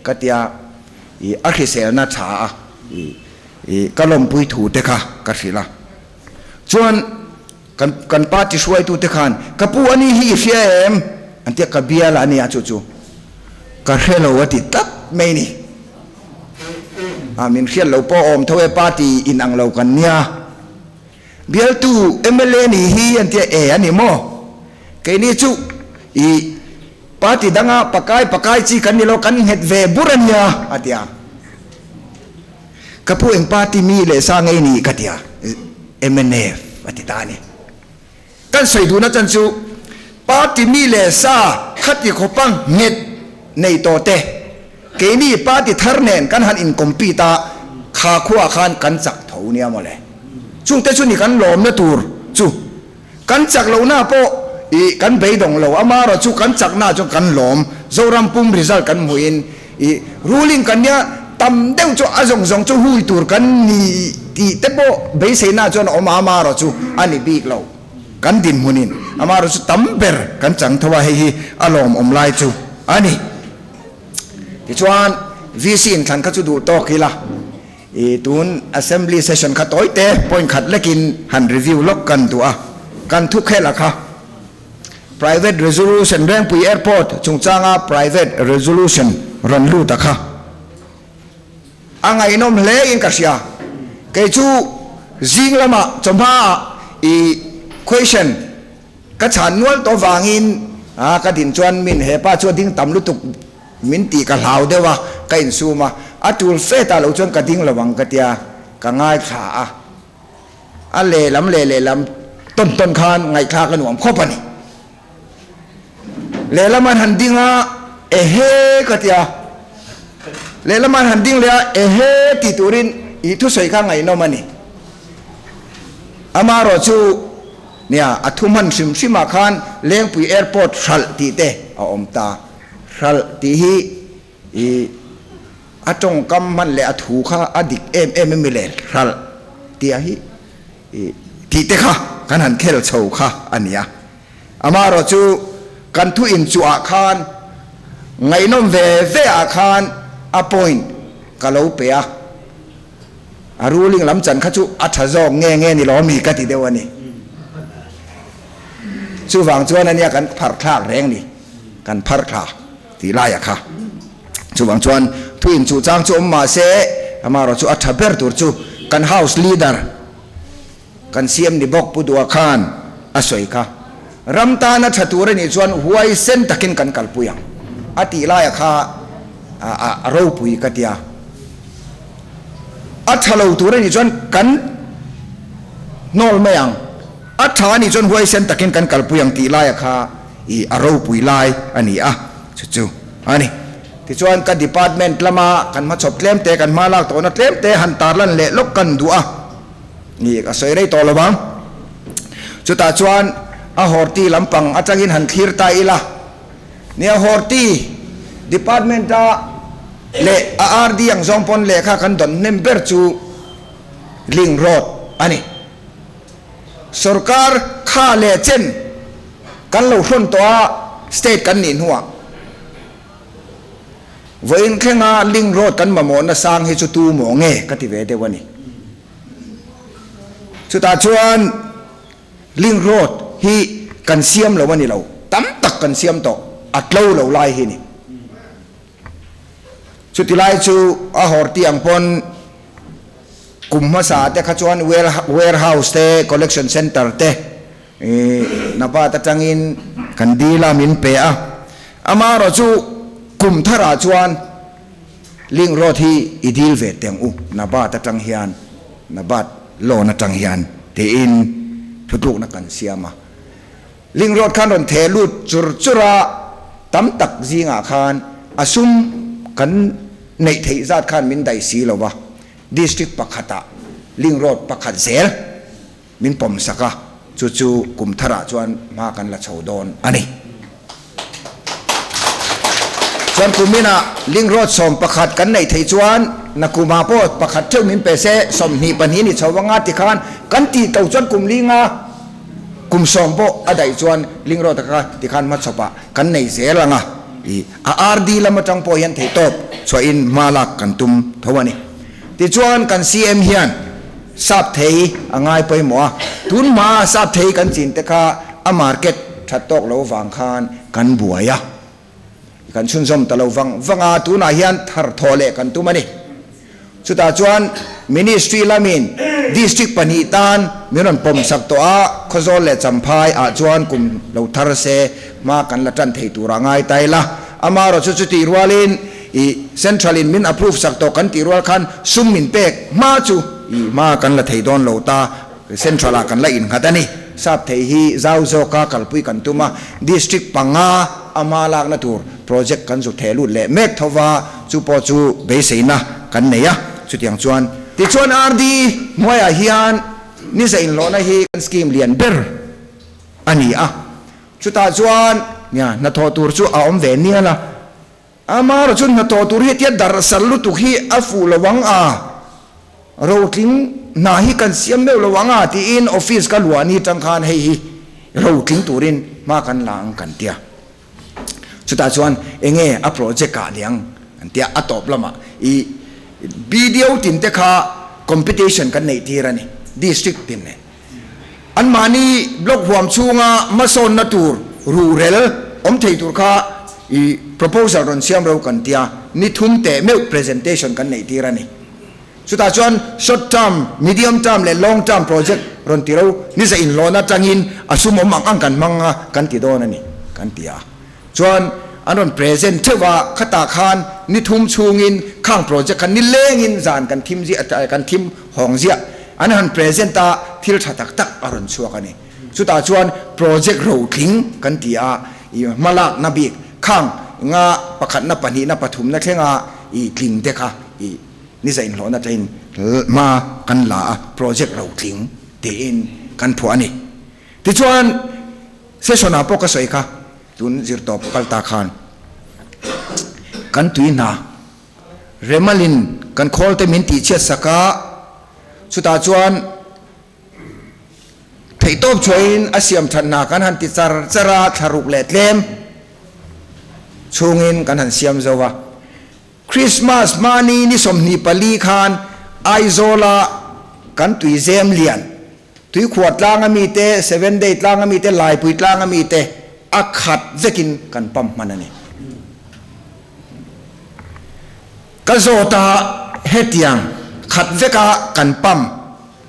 ka tia, i a hriselna tha a i. I ka lawmpui thu te kha ka hrilh a, chuan kan kan party hruaitu te khan ka pu a ni hi i hria em? An tia ka bial a nia chu chu ka hre lo a ti tlat mai ni. A min hriat lo pawh awm tho e party in ang lo kan nia. Bialtu mla ni hi an tia e a ni maw? Keini chu i party danga pakai pakai chi kan ni lo kan nghet ve bur a nia a tia. Ka pu eng party mi leh sa ngei ni ka tia mnf a ti ta a ni. Kan sawi duhna chan chu party mi leh sa khati khawpa nghet nei tawh te keini party thar nen kan han in compete a kha khuaah khan kan chak tho nia mawle. Chungte chu ni kan lawmna tur chu kan chak lohna pawh ih kan beidawng lo amaherawh chu kan chakna chuan kan lawm Zoram pum result kan hmuhin Ih, ruling kan nia tam deuh chu a zawng zawng chu hui tur kan ni tih te pawh beiseina chuan a awm a, amaherawh chu a ni bik lo. Kan dinhmunin amaherawh chu tam ber kan chang tho a, hei hi a lawmawm lai chu a ni. Tichuan, VC inthlan kha chu duh tawk ila, ih, tun Assembly session kha tawi te point khat lekin han review lawk kan duh a, kan thukhelh a kha. Private Resolution Rengpui Airport chungchanga Private Resolution rawn lut a kha a ngaihnawm hle in ka hria. Kei chu zing lamah chawhmaah i question ka chhan nual tawh vangin a ka din chuan min hepa chu a ding tam lutuk min tih ka hlau deuh a, ka insum a, a tul fe ta lo chuan ka ding lo ang ka tia ka ngaithla a. A lehlam leh lehlam tawn tawn khan ngaihthlak a nuam khawp a ni. Lehlam an han ding a, ehe ka ti a. Lehlam an han ding leh a, ehe tih turin i thusawi kha ngaihnawm a ni. Amaherawh chu nia a thu hman hrim hrimah khan Lengpui Airport hralh tih te a awm ta. Hralh tih hi I a tawngkam hman leh a thu kha a dik em em em le hralh tia hi i tih te kha kan han khel chho kha a ni a. Amaherawh chu kan thu inchuah khan ngaihnawm ve ve ah khan a point ka lo pe a, a ruling lam chan kha chu a tha zawk nge nge ni lo mi ka ti deuh a ni. Chuvang chuan a nia kan pharh thlak reng ni, kan pharh thla. Tih laia kha. Chuvang chuan thu inchuh chang chu awm mah se, amaherawh chu a tha ber tur chu kan House Leader kan siam ni bawk Pu Dua khan a sawi kha. Ram tana tha tur a nih chuan huaisen takin kan kalpui ang a tih laia kha a ropui ka tia. A tha lo tur a nih chuan kan hnawl mai ang, a tha a nih chuan huaisen takin kan kalpui ang tih laia kha I a ropui lai a ni a, chu chu a ni. Tichuan ka department lama kan hmachhawp tlem te, kan hma lak tawhna tlem te han tarlan leh lawk kan duh a, i ka sawi rei tawh lo vang. Chutah chuan a horti lampang atangin han thlir ta ila, nia horti department a leh a RD ang zawng pawn lehkha kan dawn hnem ber chu Link Road a ni. Sorkar kha leh chen kan lo hrawn tawh a, state kan nih hnuah vawiin thlenga link road kan mamawhna sang hi chu tu maw nge ka ti ve deuh a ni. Chutah chuan link road hi kan siam lo a ni lo, tam tak kan siam tawh, a tlo lo lai hi ni. Chuti lai chu a hawr tih ang pawn kum hmasa te kha chuan warehouse te, collection centre te NABARD atangin kan dil a, min pe a. Amaherawh chu kum tharah chuan link road hi i dil ve teh ang u, NABARD atang hian, NABARD loan atang hian tiin thutlukna kan siam a. Link road khan rawn theh lut chur chur a, tam tak zingah khan a sum kan neih theih zat khan min daih si lo va, district pakhatah link road pakhat zel min pawm sak a, chu chu kum tharah chuan hma kan la chho dawn a ni. Chuan kuminah link road 11 kan neih theih chuan nakumah pawh pakhat theuh min pe se, 22 ni chho anga tikhan kan tih to chuan kum linga kum 10 pawh a daih chuan link road kha tikhan hmachhawpah kan nei zel anga i a RD lam atang pawh hian theihtawp chhuahin hma lak kan tum tho a ni. Tichuan kan CM hian sap thei a ngai pawimawh a, tun hmaa sap thei kan chin te kha a market that tawk lo vang khan kan buai a, kan chhunzawm ta lo vang vang a, tunah hian thar thawh leh kan tum a ni. Chutah chuan Ministry lamin District pahnih tan min rawn pawm sak tawh a, Khawzawl leh Champhai ah chuan kum lo thar se hma kan la tan thei turah ngai ta ila, amaherawhchu chutih rualin I Central in min approve sak tawh kan tih rual khan sum min pek hma chu i hma kan la thei dawn lo ta, Central ah kan la innghat a ni. Sap thei hi zau zawka kalpui kan tum a, District panga a hma lakna tur project kan zu theh lut leh mek tho va, chu pawh chu beiseina kan nei a, chutiang chuan. Tichuan RD hnuaiah hian ni za inhlawhna hi kan scheme lian ber a ni a, chutah chuan nia hnathawh tur chu a awm ve nial a. Amaherawh chu hnathawh tur hi tia darh sal lutuk hi a fuh lo ang a, rotling hna hi kan siam meuh lo ang a tiin office ka luah ni tang khan hei hi rotling turin hma kan la ang kan tia. Chutah chuan enge a project ah niang an tia a tawp lamah i BDO tin te kha competition kan neih tir a ni district tin nen. Anmahni block huam chhunga hmasawnna tur ruhrel awm thei tur kha i proposal rawn siam ro kan tia, ni thum teh meuh presentation kan neih tir a ni. Chutah chuan short term, medium term leh long term project rawn ti ro ni za inhlawhna atangin a sum awm ang ang kan hmang a kan ti dawn a ni kan ti a. Chuan an rawn present theuh a, khatah khan ni thum chhungin khang project kha nilengin zan kan thim ziah kan thim hawng ziah an han present a, thil tha tak tak a rawn chhuak a ni. Chutah chuan project rotling kan ti a, i hmalakna bik khang nga pakhatna pahnihna pathumna thlenga i tling te kha i ni za inhlawhna tain hma kan la a, project rotling tiin kan phuah a ni. Tichuan. Session ah pawh ka sawi kha, tun zirtawp kal ta khan kan tui hna Remalin kan khawl te min tih chhiat sak a, chutah chuan theihtawp chhuahin a siam that hna kan han ti char char a, thlaruk leh tlem chhungin kan han siam zo a. Christmas hmani ni 24 khan Aizawla kan tuizem lian Tuikhuah tlanga mite, Seven Day tlanga mite, Laipui tlanga mite a khat vekin kan pump hman a ni. Ka zawt a, hetiang khat veka kan pump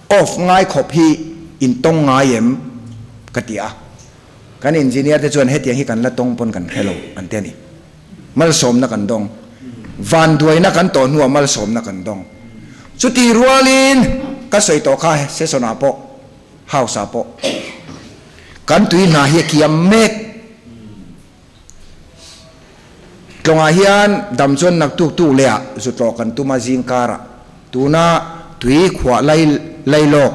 off ngai khawp hi in tawng ngai em? ka ti a. Kan engineer te chuan hetiang hi kan la tawng pawn kan hre lo an ti a ni. Malsawmna kan dawng. Vanduaina kan tawh hnuah malsawmna kan dawng. Chuti rualin ka sawi tawh kha session ah pawh, house ah pawh kan tui hna hi a kiam mek. Tlawngah hian dam chuan naktuk tuk leh ah zu tlawh kan tum a zing karah tuna tui khuah lai lai lawk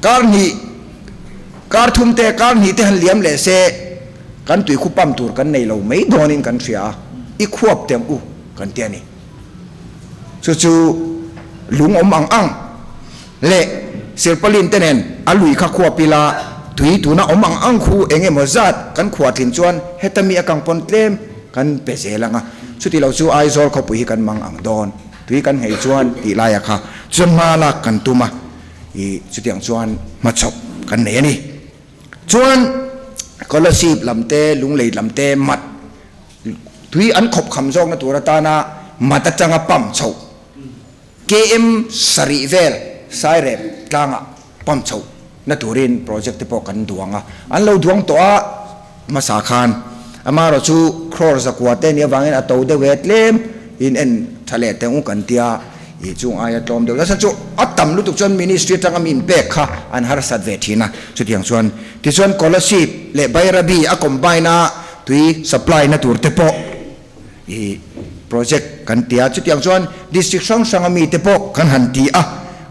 Kar hnih, kar thum te, kar hnih te han liam leh se, kan tui khu pump tur kan nei lo mai dawnin kan hria a, i khuap teh ang u kan ti a ni. Chu chu lung awm ang ang leh silpalin te nen a lui kha khuap ila, tui tuna awm ang ang khu eng emaw zat kan khuah tlin chuan heta mi a kang pawn tlem kan pe zel ang a, chuti lo chu Aizawl khawpui hi kan mang ang dawn. Tui kan nghei chuan tih laia kha chuan hma lak kan tum a, i chutiang chuan hmachhawp kan nei a ni. Chuan Kolasib lam te, Lunglei lam te mat Tui an khawp kham zawkna tur atana mat atanga pump chhoh KM sarih vel Sairep tlangah pump chhoh na turin project te pawh kan duang a, an lo duang tawh a hmasa khan amaherawh chu crore zakua te nih avangin a to deuh e tlem in en tha leh teh u kan tia ih chung aia tlawm deuh nasa chu a tam lutuk chuan ministry atanga mi inpek kha an harsat ve thin a, chutiang chuan tichuan Kolasib leh Bairabi a combine a tui supply na tur te pawh i project kan ti a, chutiang chuan district hrang hranga mite pawh kan han ti a,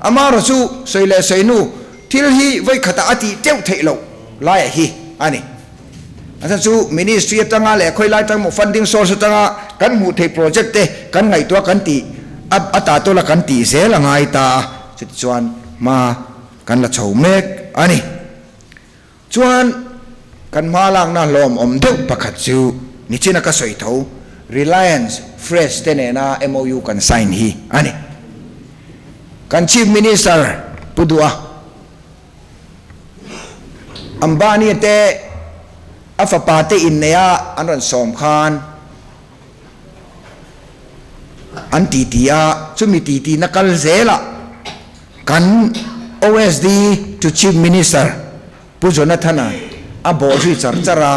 amaherawh chu sawi leh sawi nu thil hi vawi khatah a tih teuh theih loh laiah hi a ni. A chhan chu ministry atanga leh khawi lai atang maw funding source atanga kan hmuh theih project te kan ngaihtuah kan tih a a ta tawla kan tih zel a ngai ta a, chutichuan hma kan la chho mek a ni. Chuan kan hma lakna hlawmawm deuh pakhat chu nichina ka sawi tho, Reliance Fresh te nena MOU kan sign hi a ni. Kan Chief Minister Pu Duha Ambani te a fapa te inneia an rawn sawm khan an titi a, chumi titi na kal zelah kan OSD to Chief Minister Pu Jonathan-a a bawh zui char char a,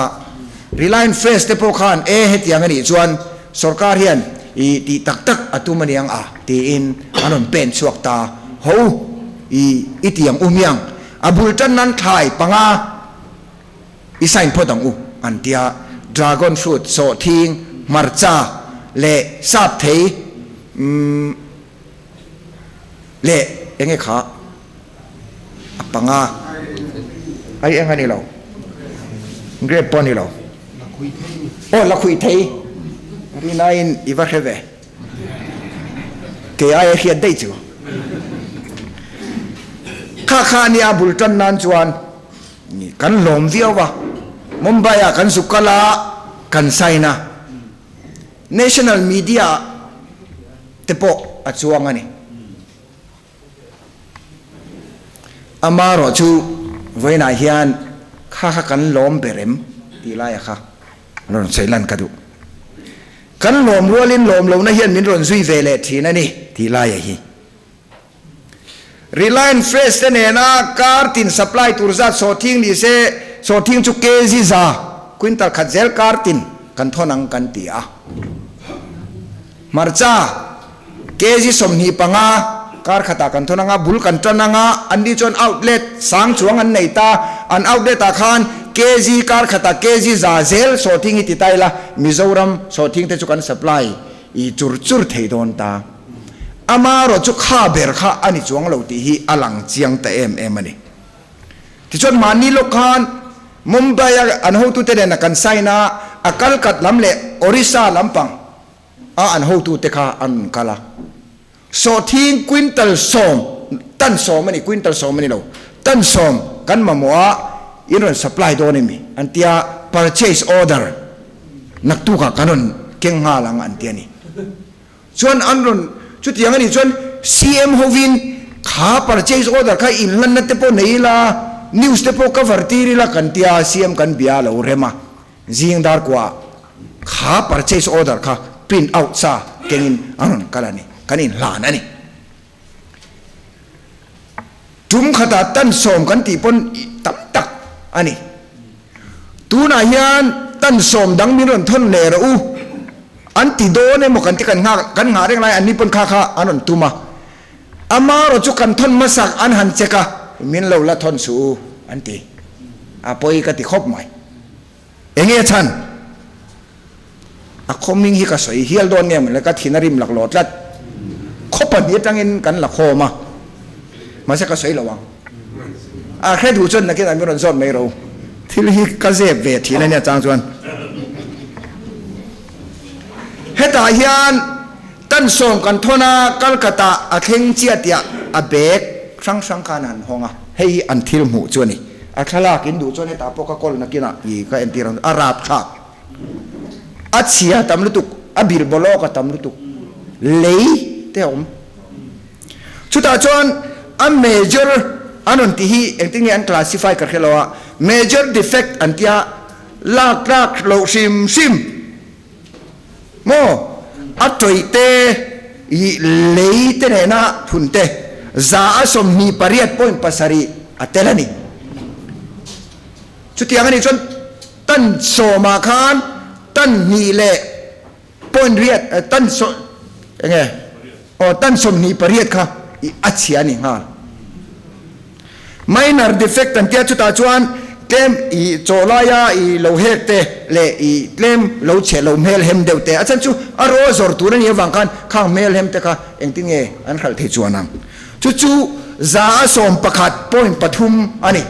Reliance Fresh te pawh khan e hetiang a nih chuan sorkar hian i tih tak tak a tum a niang a tiin an rawn pen chhuak ta ho i i ti ang u miang a bul tan nan thlai panga I sign phawt ang u an tia, dragon fruit, sawhthing, hmarcha leh sap thei umm leh enge kha a panga ai eng a ni lo, grape pawh a ni lo, aw lakhuih thei rinaiin i va hre ve. Kei aia hriat daih chu. Kha kha a nia bul tan nan chuan kan lawm viau a, Mumbai ah kan zuk kal a, kan sign a, National media te pawh a chuang a ni. Amaherawh chu vawiinah hian kha kha kan lawm ber em tih laia kha rawn sawi lan ka duh. Kan lawm rualin lawm lohna hian min rawn zui ve leh thin a ni tih laia hi. Reliance Fresh te nena kar tin supply tur zat sawhthing ni se, sawhthing chu kg za quintal khat zel kar tin kan thawn ang kan ti a. Hmarcha kg 25 kar khatah kan thawn anga, bul kan tan anga, an ni chuan outlet sang chuang an nei ta, an outlet ah khan kg kar khatah kg za zel sawhthing hi ti ta ila, Mizoram sawhthing te chu kan supply i chur chur thei dawn ta. Amaherawh chu kha ber kha a ni chuang lo tih hi a lang chiang ta em em a ni. Tichuan mahni lawk khan Mumbai a an hotute nena kan sign a, a Kalkat lam leh Orissa lampang a an hotute kha an rawn kal a. Sawhthing quintal sawm, tan sawm a ni, quintal sawm a ni lo, tan sawm kan mamawh a, in rawn supply dawn em ni? An ti a, purchase order naktukah kan rawn keng nghal ang an ti a ni. Chuan an rawn, chutiang a nih chuan CM hovin kha purchase order kha inhlanna te pawh nei ila, news te pawh cover tir ila kan ti a, CM kan bia a lo rem a, zing dar kuah kha purchase order kha print out sa kengin an rawn kal a ni, kan inhlan a ni. Tum khatah tan sawm kan tih pawn tam tak a ni. Tunah hian tan sawm dang min rawn thawn leh rawh u an ti dawn emaw kan ti kan nghak kan nghah reng lai an ni pawn kha kha an rawn tum a. Amaherawh chu kan thawn hmasak an han check a, min lo la thawn suh u an ti. A pawi ka ti khawp mai. Enge a chhan? A khaw hming hi ka sawi hial dawn nge mawle, ka thin a rim laklawh tlat. Khaw pahnih atangin kan la khawm a, mahse ka sawi lo ang. A hre duh chuan nakinah min rawn zawt mai ro. Thil hi ka zep ve thin a nia chang chuan. Hetah hian tan sawm kan thawn a, Calcutta a thleng chiah tiah a bag hrang hrang khan an hawng a, hei hi an thil hmuh chu a ni. A thlalak in duh chuan hetah pawh ka call nakinah i ka entir ang, a rapthlak. A chhia tam lutuk, a bir bawlawk a tam lutuk, lei te a awm. Chutah chuan a major an rawn tih hi engtin nge an classify ka hre lo a, major defect an tia lak tlak loh hrim hrim. Maw a tawih te i lei te nena thun te 28.7% a tel a ni. Chutiang a nih chuan tan sawmah khan tan hnih leh point riat tan enge aw tan 28 kha i a chhia a ni nghal. Minor defect an tia chutah chuan tlem i chaw laia i lo hek te leh i tlem lo chhe lo hmel hem deuh te a chhan chu a raw zawr tur a nih avang khan khang hmel hem te kha engtin nge an hralh thei chuan ang. Chu chu 111.3 a ni.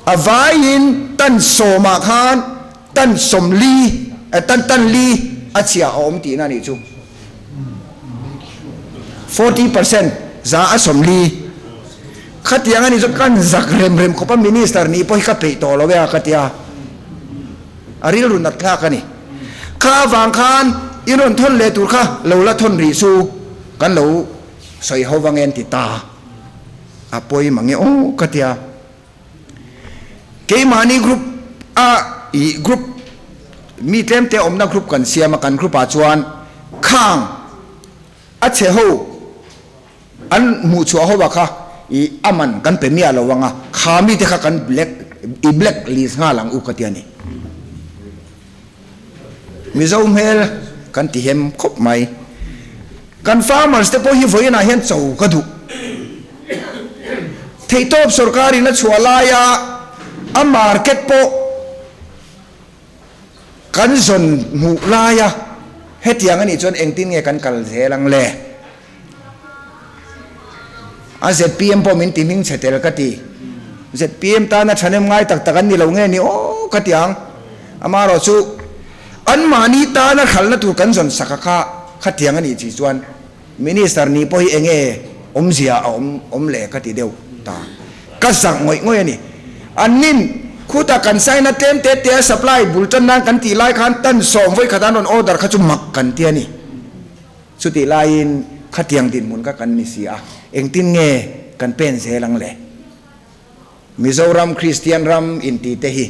A vaiin tan sawmah khan tan 40, tan tan li a chhia a awm tihna a nih chu. 40%, 40%. Khatiang a nih chuan kan zak rem rem khawp a, Minister nih pawh hi ka peih tawh lo e a ka ti a. A rilru nat thlak a ni. Kha avang khan i rawn thawn leh tur kha lo la thawn rih chu kan lo sawi ho vang e an ti ta. A pawi mange aw ka tia. Keimahni group a ih group mi tlem te awmna group kan siam a, kan group ah chuan khang a chhe ho an hmuh chhuah ho ah kha ih a man kan pe miah lo ang a, kha mi te kha kan black i black list nghal ang u ka tia ni. Mizo hmel kan ti hem khawp mai. Kan farmers te pawh hi vawiinah hian cho ka duh. Theihtawp sorkarin a chhuah laia a market pawh kan zawn hmuh laia hetiang a nih chuan engtin nge kan kal zel ang le? A zpm pawh min ti hming chhe tel ka ti. Zpm tana thahnem ngai tak tak an ni lo nge ni aw ka ti ang. Amaherawhchu anmahni tana hralhna tur kan zawn sak a kha khatiang a nih chi chuan Minister nih pawh hi enge awmzia a awm awm le ka ti deuh ta. Ka zak ngawih ngawih a ni. Annin khutah kan sign a tlem te te a supply bul tan nan kan tih lai khan tan sawm vawi khat an rawn order kha chu mak kan ti a ni. Chutih laiin khatiang dinhmun kha kan ni si a, engtin nge kan pen zel ang le? Mizoram Kristian ram inti te hi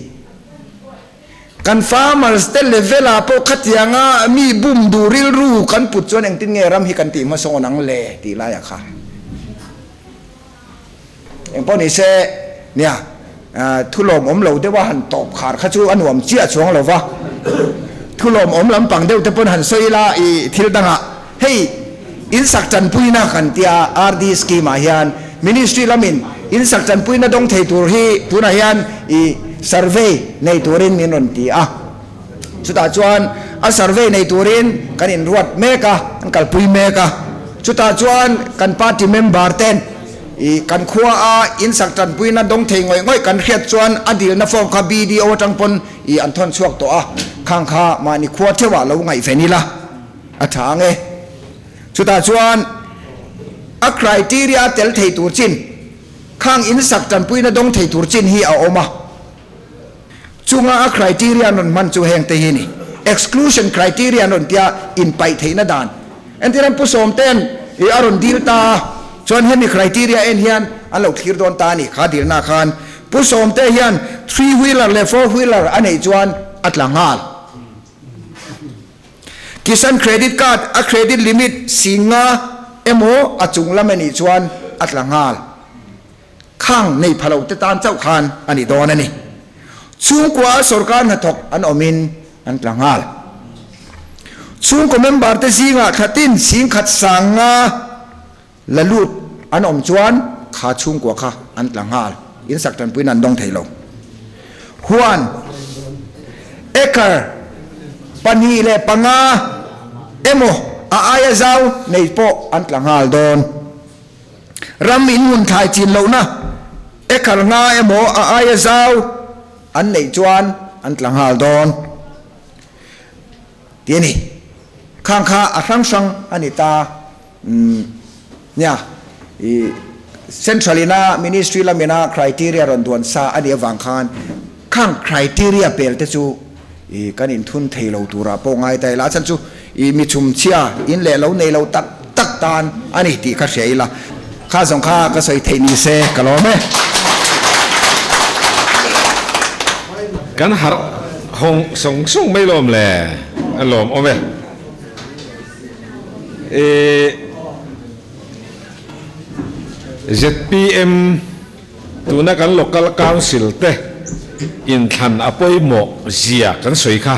kan farmers te level ah pawh khatianga mi bum duh rilru kan put chuan engtin nge ram hi kan tih hmasawn ang le tih lai ah kha engpawh ni se nia thu lawmawm lo deuh a han tawp khar kha chu a nuam chiah chuang lo va, thu lawmawm lampang deuh te pawn han sawi ila i thil dangah hei insak tanpuina kan tia RD scheme ah hian ministry lamin insak tanpuina dawng thei tur hi tunah hian i survey nei turin min rawn ti a, chutah chuan a survey nei turin kan inruat mek a, kan kalpui mek a, chutah chuan kan party member ten I kan khua a in sak tanpuina dawng thei ngawih ngawih kan hriat chuan a dilna form kha BDO atang pawn i an thawn chhuak tawh a, khang kha mahni khua theuh ah lo ngaihven ila a tha ang e. Chutah chuan a criteria tel thei tur chin, khang in sak tanpuina dawng thei tur chin hi a awm a. Chunga a criteria an rawn hman chu heng te hi a ni, exclusion criteria an rawn tia inpaih theihna dan. Entir an Pu Sawmte'n i a rawn dil ta a, chuan hemi criteria en hian an lo thlir dawn ta a ni. Kha dilna khan Pu Sawmte hian three wheeler leh four wheeler a neih chuan a tla nghal. Kisan credit card a credit limit singa emaw a chung lam a nih chuan a tla nghal. Khang nei pha lo te tan chauh khan a ni dawn a ni. Chhungkua a sorkar hnathawk an awmin an tla nghal. Chhungkaw member te zingah thlatin singkhat sanga la lut an awm chuan kha chhungkua kha an tla nghal. In sak tanpuiin an dawng thei lo. Huan acre 2.5 emaw a aia zau nei pawh an tla nghal dawn. Ram in hmun thlai chin lohna acre nga emaw a aia zau an neih chuan an tla nghal dawn tih a ni. Khang kha a hrang hrang a ni ta. Nia, i Central ina Ministry lamina criteria rawn duan sa a nih avang khan khang criteria pel te chu i kan inthun thei lo turah pawh ngai ta ila, a chhan chu i mi chhumchhia in leh lo nei lo tak tak tan a ni tih kha hria ila, kha zawng kha ka sawi theih ni se ka lawm e. Kan harh hawng sawng sawng mai lawm le, a lawm awm e. Ih zpm tuna kan local council te inthlan a pawimawh zia kan sawi kha,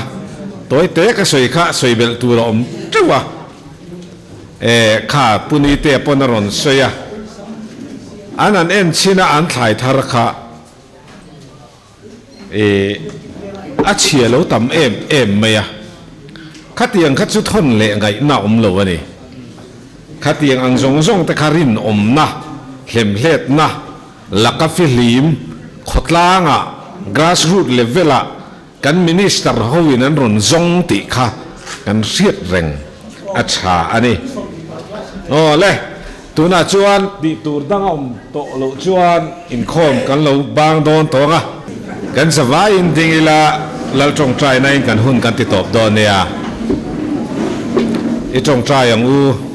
tawi te ka sawi kha sawi belh tur a awm teuh a, eh kha Puni te pawn a rawn sawi a, an an en chhin a an thlai thar kha. E, a chhia lo tam em em mai a. Khatiang kha chu thawn leh ngaihna awm lo a ni. Khatiang ang zawng zawng te kha rinawmna, hlemhletna, laka fihlim, khawtlangah, grass root level ah kan minister hoin an rawn zawng tih kha kan hriat reng a tha a ni. Aw le. Tunah chuan tih tur dang a awm tawh loh chuan inkhawm kan lo bang dawn tawng a, kan zavaiin ding ila Lal tawngtainain kan hun kan ti tawp dawn nia. I tawngtai ang u.